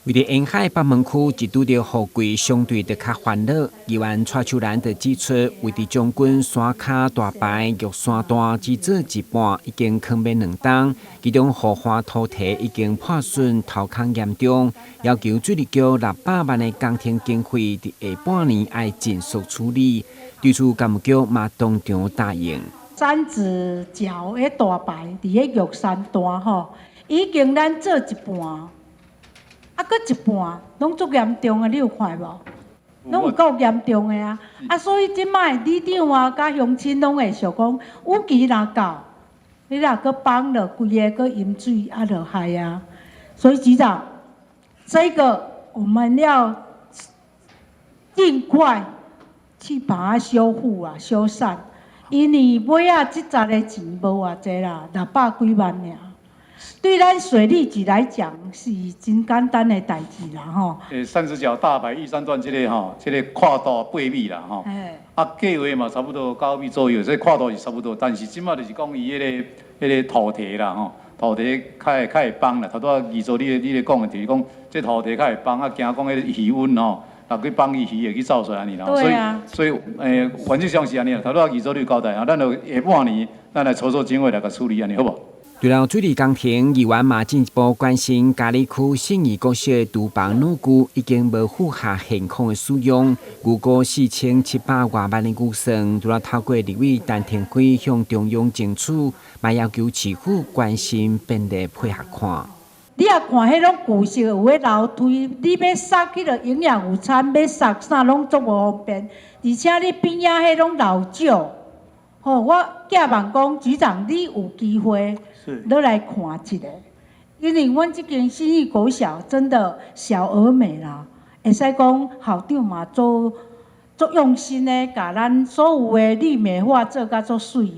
位佇沿海北門區一拄著雨季，相對就較煩惱。議員蔡秋蘭就指出，位佇將軍山跤大排玉山段只做一半，已經囥欲兩冬，其中河岸土堤已經破損、掏空嚴重，要求水利局600萬的工程經費，佇下半年愛盡速處理。對此，工務局嘛當場答應。三子腳的大排佇彼玉山段吼，已經咱做一半。啊，閣一半攏足嚴重的，你有看無？攏有夠嚴重的啊！啊，所以這擺里長啊，佮鄉親攏會想講，雨季若到，你若閣崩落，規个閣淹水啊，就害啊！所以局長，這個我們要盡快去把它修復啊、修繕，因為尾仔這十个錢無偌濟啦，六百幾萬爾。對咱水利局來講是真簡單的代誌啦，吼。三十腳大排玉山段這个吼，這个跨度8米啦，吼。啊，計劃嘛差不多9米左右，所以跨度是差不多。但是這擺就是講伊彼个土堤啦，吼，土堤較會崩啦。頭拄仔議座你咧講的，就是講這土堤較會崩，啊，驚講彼个魚塭吼，若去崩伊魚會去走出來按呢啦。所以原則上是按呢啦。頭拄仔議座你有交代啊，咱就下半年咱來籌措經費來共處理按呢，好無？除了水利工程，議員嘛進一步關心嘉義區信義國小的廚房廚具已經無符合現況的使用，預估4700外萬的預算，除了透過立委陳亭妃向中央爭取，嘛要求市府關心便利配合看。你若看彼種舊式有彼樓梯，你欲捒彼个營養午餐，欲捒啥攏足無方便，而且你邊仔彼攏老舊。吼，我寄望講局長，你有機會落來看一下，因為阮這間信義國小真的小而美啦，會使講校長嘛做足用心的，共咱所有的綠美化做甲足媠，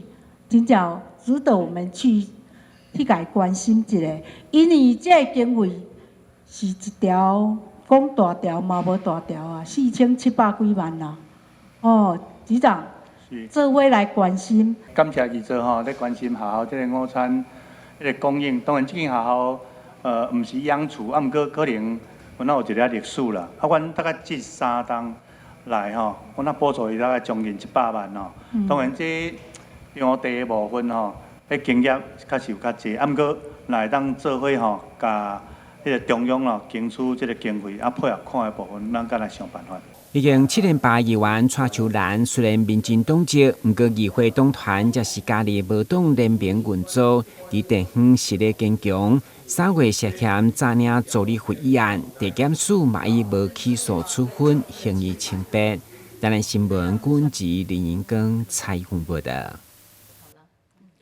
真正值得我們去共伊關心一下。因為這个經費是一條講大條嘛無大條啊，4700幾萬啦。哦，局長。做伙來關心。感謝議座吼，咧關心學校這个午餐彼个供應。當然，這間學校毋是央廚，啊，毋過可能阮有一个歷史啦。啊，阮大概這三冬來吼，阮啊補助伊大概將近100萬吼。當然，這場地的部分吼，彼經驗確實有較濟，啊，毋過若會當做伙吼，共彼个中央咯爭取這个經費，啊，配合看的部分，咱閣來想辦法。已經七連敗議員蔡秋蘭，雖然民進黨籍，毋過議會黨團則是嘉義無黨聯盟運作，佇地方實力堅強。3月涉嫌詐領助理費一案，地檢署嘛以無起訴處分，還伊清白。台南新聞，郭文吉、林英庚採訪報導。